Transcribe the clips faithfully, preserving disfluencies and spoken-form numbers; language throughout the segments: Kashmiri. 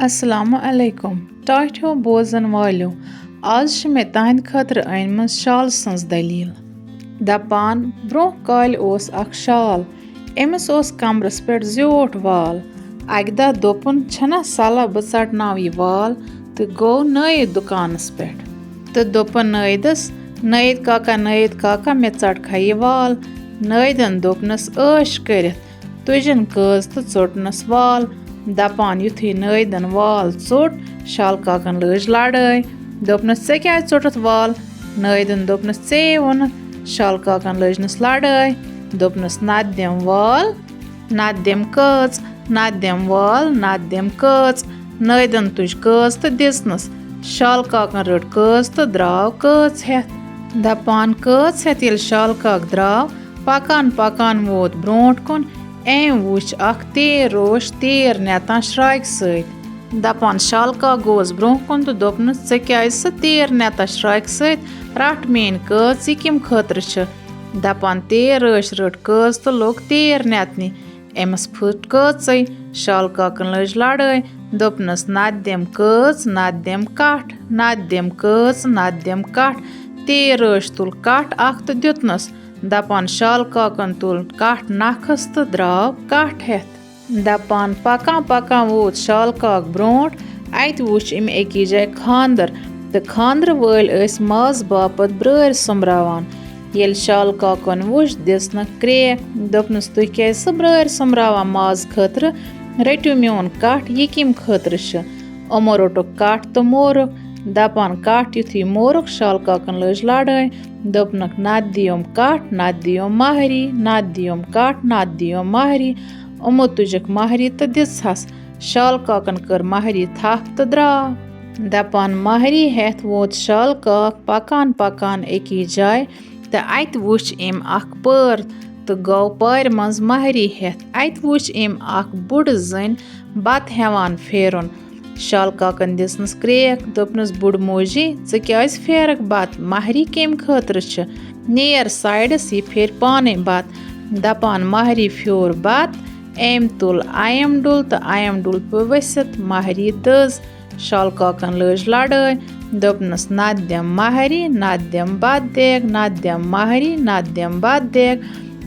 السلام علیکم ٹاٹھیو بوزن والیو۔ آز چھِ مےٚ تہنٛدِ خٲطرٕ أنمٕژ شالہٕ سٕنٛز دٔلیٖل۔ دَپان، برٛونٛہہ کالہِ اوس اکھ شال۔ أمِس اوس کمرس پٮ۪ٹھ زیوٗٹھ وال۔ اکہِ دۄہ دوٚپُن، "چھَنا صلاح بہٕ ژٹناوٕ یہِ وال؟" تہٕ گوٚو نٲیِد دُکانس پٮ۪ٹھ۔ تہٕ دوٚپُن نٲیِدس، "نٲیِد کاکا، نٲیِد کاکا، مےٚ ژٹکھا یہِ وال؟" نٲیِدن دوٚپنس، "عٲش کٔرِتھ، تُجن کٔژ تہٕ ژوٚٹنس وال۔" دَپان یُتھُے نٲیِدن وال ژوٚٹ، شالہٕ کاکن لٲج لڑٲے۔ دوٚپنس، "ژےٚ کیٛازِ ژوٚٹُتھ وال؟" نٲیِدن دوٚپنس، "ژےٚ ووٚنُتھ۔" شالہٕ کاکن لٲجنس لڑٲے۔ دوٚپنس، "نتہٕ دِم وال، نتہٕ دِم کٔژ، نتہٕ دِم وال، نتہٕ دِم کٔژ۔" نٲیِدن تُج کٔژ تہٕ دِژنس۔ شالہٕ کاکن رٔٹ کٔژ تہٕ درٛاو کٔژ ہٮ۪تھ۔ دَپان کٔژ ہٮ۪تھ ییٚلہِ شالہٕ کاک درٛاو، پکان پکان ووت برٛونٛٹھ کُن۔ أمۍ وُچھ اکھ تیر روش تیر نٮ۪تان شراکہِ سۭتۍ۔ دَپان شالہٕ کاک گوس برٛونٛہہ کُن تہٕ دوٚپنس، "ژےٚ کیٛازِ سۄ تیر نٮ۪تان شراکہِ سۭتۍ؟ رٹھ میٲنۍ کٔژ، یہِ کمہِ خٲطرٕ چھِ؟" دَپان تیر رٲچھ رٔٹ کٔژ تہٕ لوٚگ تیر نٮ۪تنہِ۔ أمِس پھٕٹ کٔژٕے۔ شالہٕ کاکن لٔج لڑٲے۔ دوٚپنس، "نتہٕ دِم کٔژ، نتہٕ دِم کٹھ، نتہٕ دِم کٔژ، نتہٕ دِم کٹھ۔" تیر رٲچھ تُل کٹھ اکھ تہٕ دیُتنس۔ دَپان شالہٕ کاکن تُل کٹھ نکھس تہٕ درٛاو کٹھ ہٮ۪تھ۔ دَپان پکان پکان ووت شالہٕ کاک برٛونٛٹھ۔ اَتہِ وُچھ أمۍ أکِس جایہِ خانٛدر تہٕ خانٛدرٕ وٲلۍ ٲسۍ مازٕ باپتھ برٲرۍ سوٚمبراوان۔ ییٚلہِ شالہٕ کاکن وُچھ، دِژنکھ کرٛیک، دوٚپنس، "تُہۍ کیٛازِ چھِو برٲرۍ سوٚمبراوان مازٕ خٲطرٕ؟ رٔٹِو میون کٹھ، یہِ کَمہِ خٲطرٕ چھُ؟" یِمو روٚٹُکھ کٹھ تہٕ مورُکھ۔ دَپان کٹھ یُتھُے مورُکھ، شالہٕ کاکن لٔج لڑٲے۔ دوٚپنکھ، "نتہٕ دِیوم کٹھ، نتہٕ دِیوم مہری، نتہٕ دِیوم کٹھ، نتہٕ دِیوم مہری۔" یِمو تُجکھ مہری تہٕ دِژہَس۔ شالہٕ کاکن کٔر مہری تھپھ تہٕ درٛاو۔ دَپان مہری ہٮ۪تھ ووت شالہٕ کاک پکان پکان أکِس جایہِ تہٕ اَتہِ وُچھ أمۍ اکھ پٲر تہٕ گوٚو پارِ منٛز مہری ہٮ۪تھ۔ اَتہِ وُچھ أمۍ اکھ بُڈٕ زٔنۍ بتہٕ ہٮ۪وان پھیرُن۔ شالہٕ کاکن دِژنس کرٛیک، دوٚپنس، "بُڈٕ موجی، ژٕ کیٛازِ پھیرکھ بتہٕ؟ مہری کَمہِ خٲطرٕ چھِ؟ نیر سایڈس، یہِ پھیرِ پانے بتہٕ۔" دَپان مہری پھیوٗر بتہٕ۔ أمۍ تُل ایم ڈُل تہٕ ایم ڈُل پیوٚو ؤسِتھ۔ مہری دٔز۔ شالہٕ کاکن لٲج لڑٲے۔ دوٚپنس، "نتہٕ دِم مہری، نتہٕ دِم بتہٕ دیگ، نتہٕ دِم مہری، نتہٕ دِم بتہٕ دیگ۔"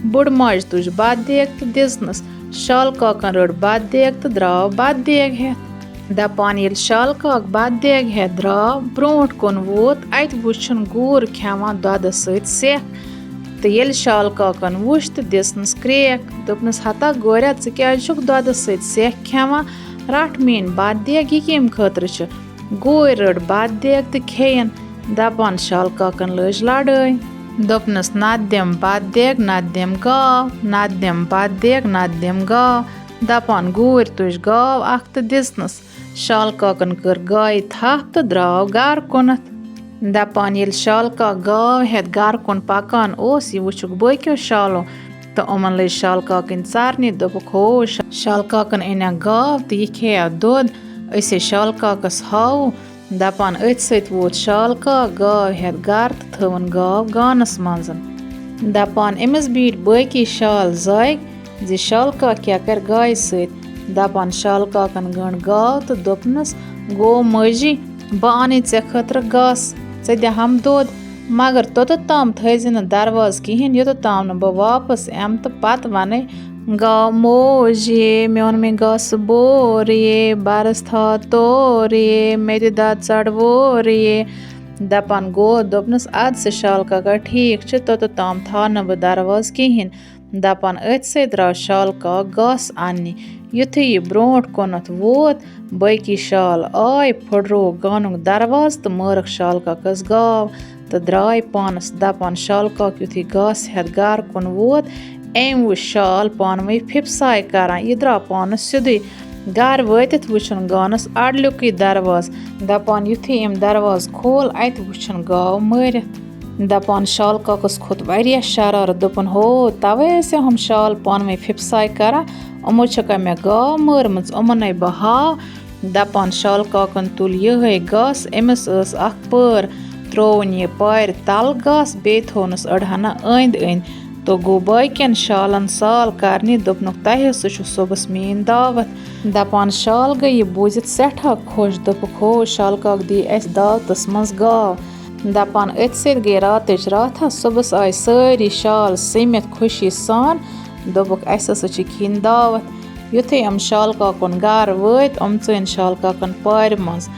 بُڈٕ ماجہِ تُج بتہٕ دیگ تہٕ دِژنس۔ شالہٕ کاکن رٔٹ بتہٕ دیگ تہٕ درٛاو بتہٕ دیگ ہٮ۪تھ۔ دَپان ییٚلہِ شالہٕ کاک بتہٕ دیگ ہٮ۪تھ درٛاو، برٛونٛٹھ کُن ووت، اَتہِ وُچھُن گوٗر کھٮ۪وان دۄدس سۭتۍ سٮ۪کھ۔ تہٕ ییٚلہِ شالہٕ کاکن وُچھ تہٕ دِژنس کرٛیک، دوٚپنس، "ہتا گوریا، ژٕ کیٛازِ چھُکھ دۄدس سۭتۍ سٮ۪کھ کھٮ۪وان؟ رٹھ میٛٲنۍ بتہٕ دیگ، یہِ کَمہِ خٲطرٕ چھِ؟" گوٗرۍ رٔٹ بتہٕ دیگ تہٕ کھیٚیِن۔ دَپان شالہٕ کاکن لٲج لڑٲے۔ دوٚپنس، "نتہٕ دِم بتہٕ دیگ، نتہٕ دِم گاو، نتہٕ دِم بتہٕ دیگ، نتہٕ دِم گاو۔" دَپان گوٗرۍ تُج گاو اکھ تہٕ دِژنس۔ شالہٕ کاکن کٔر گایہِ تھپھ تہٕ درٛاو گرٕ کُنتھ۔ دَپان ییٚلہِ شالہٕ کاک گاو ہٮ۪تھ گرٕ کُن پکان اوس، یہِ وُچھُکھ باقیو شالو تہٕ یِمن لٔج شالہٕ کاکٕنۍ ژرنہِ۔ دوٚپُکھ، "ہو، ش-، شالہٕ کاکن أنیٛاکھ گاو تہٕ یہِ کھیٚیاو دۄد، أسۍ ہے شالہٕ کاکس ہاوو۔" دَپان أتھۍ سۭتۍ ووت شالہٕ کاک گاو ہٮ۪تھ گرٕ تہٕ تھٲوٕن گاو گانس منٛز۔ دَپان أمِس بیٖٹھۍ باقی شال زٲگۍ زِ شالہٕ کاک کیٛاہ کرِ گایہِ سۭتۍ۔ دَپان شالہٕ کاکن گٔنٛڈ گاو تہٕ دوٚپنس، "گوٚو مٲجی، بہٕ اَنَے ژےٚ خٲطرٕ گاسہٕ، ژےٚ دِہَم دۄد، مگر توٚتتھ تام تھٲیزِ نہٕ دروازٕ کِہیٖنۍ، یوٚتتھ تام نہٕ بہٕ واپس یِمہٕ تہٕ پتہٕ وَنَے، 'گاو موج یے، مےٚ اوٚن مےٚ گاسہٕ بور یے، بَرَس تھاو تور یے، مےٚ تہِ دَد ژَڑ وور یے.'" دَپان گوٚو، دوٚپنَس، "اَدٕ سا شالہٕ کاکا، ٹھیٖک چھُ، توٚتتھ تام تھاو نہٕ بہٕ دروازٕ کِہیٖنۍ۔" دَپان أتھۍ سۭتۍ درٛاو شالہٕ کاک گاسہٕ اَننہِ۔ یُتھُے یہِ برٛونٛٹھ کُنَتھ ووت، باقی شال آے، پھٕٹرووُکھ گانُک دروازٕ تہٕ مٲرٕکھ شالہٕ کاکَس گاو تہٕ درٛاے پانَس۔ دَپان شالہٕ کاک یُتھُے گاسہٕ ہٮ۪تھ گَرٕ کُن ووت، أمۍ وُچھ شال پانہٕ ؤنۍ پھِپساے کَران۔ یہِ درٛاو پانَس سیوٚدُے۔ گَرٕ وٲتِتھ وُچھُن گانَس اَڈلیُکُے دروازٕ۔ دَپان یُتھُے أمۍ دروازٕ کھول، اَتہِ وُچھُن گاو مٲرِتھ۔ دَپان شالہٕ کاکَس کھوٚت واریاہ شرارت، دوٚپُن، "ہو، تَوَے ٲسۍ ہُم شال پانہٕ ؤنۍ پھِپساے کَران، یِمو چھَکھا مےٚ گاو مٲرمٕژ، یِمَن ہے بہٕ ہاو۔" دَپان شالہٕ کاکَن تُل یِہوٚے گاسہٕ، أمِس ٲس اَکھ پٲر، ترٛووُن یہِ پارِ تَل گاسہٕ، بیٚیہِ تھوونَس أڑ ہنا أنٛدۍ أنٛدۍ۔ تہٕ گوٚو باقین شالن سال کرنہِ۔ دوٚپنکھ، "تۄہہِ ہسا چھُ صُبحس میٲنۍ دعوت۔" دپان شال گٔے یہِ بوٗزِتھ سٮ۪ٹھاہ خۄش۔ دوٚپُکھ، "ہو، شالہٕ کاک دی اَسہِ دعوتس منٛز گاو۔" دپان أتھۍ سۭتۍ گٔے راتٕچ راتھا۔ صُبحس آے سٲری شال سٔمِتھ خوشی سان۔ دوٚپُکھ، "اَسہِ ہسا چھِ کھیٚنۍ دعوت۔" یُتھُے یِم شالہٕ کاکُن گرٕ وٲتۍ، یِم ژٲنۍ شالہٕ کاکن پارِ منٛز۔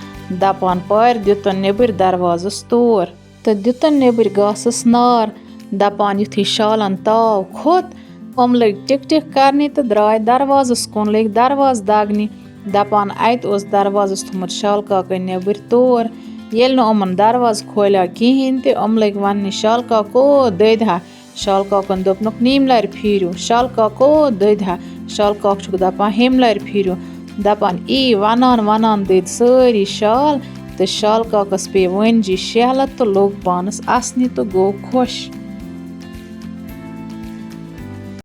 دپان پارِ دیُتُن نیٚبٕرۍ دروازس تور تہٕ دیُتُن نیٚبٕرۍ گاسَس نار۔ دَپان یُتھُے شالَن تاو کھوٚت، یِم لٔگۍ ٹِک ٹِک کَرنہِ تہٕ درٛاے دروازَس کُن، لٔگۍ دروازٕ دَگنہِ۔ دَپان اَتہِ اوس دروازَس تھوٚمُت شالہٕ کاکَن نیٚبٕرۍ تور۔ ییٚلہِ نہٕ یِمَن دروازٕ کھولیو کِہیٖنۍ تہِ، یِم لٔگۍ وَننہِ، "شالہٕ کاکو، دٔدۍ ہا۔" شالہٕ کاکَن دوٚپنَکھ، "نیمہِ لَرِ پھیٖرِو۔" "شالہٕ کاکو، دٔدۍ ہا۔" شالہٕ کاک چھُکھ دَپان، "ہیٚمہِ لَرِ پھیٖرِو۔" دَپان یی وَنان وَنان دٔدۍ سٲری شال، تہٕ شالہٕ کاکَس پیٚیہِ وٲنجہِ شیہلت تہٕ لوٚگ پانَس اَسنہِ تہٕ گوٚو خۄش۔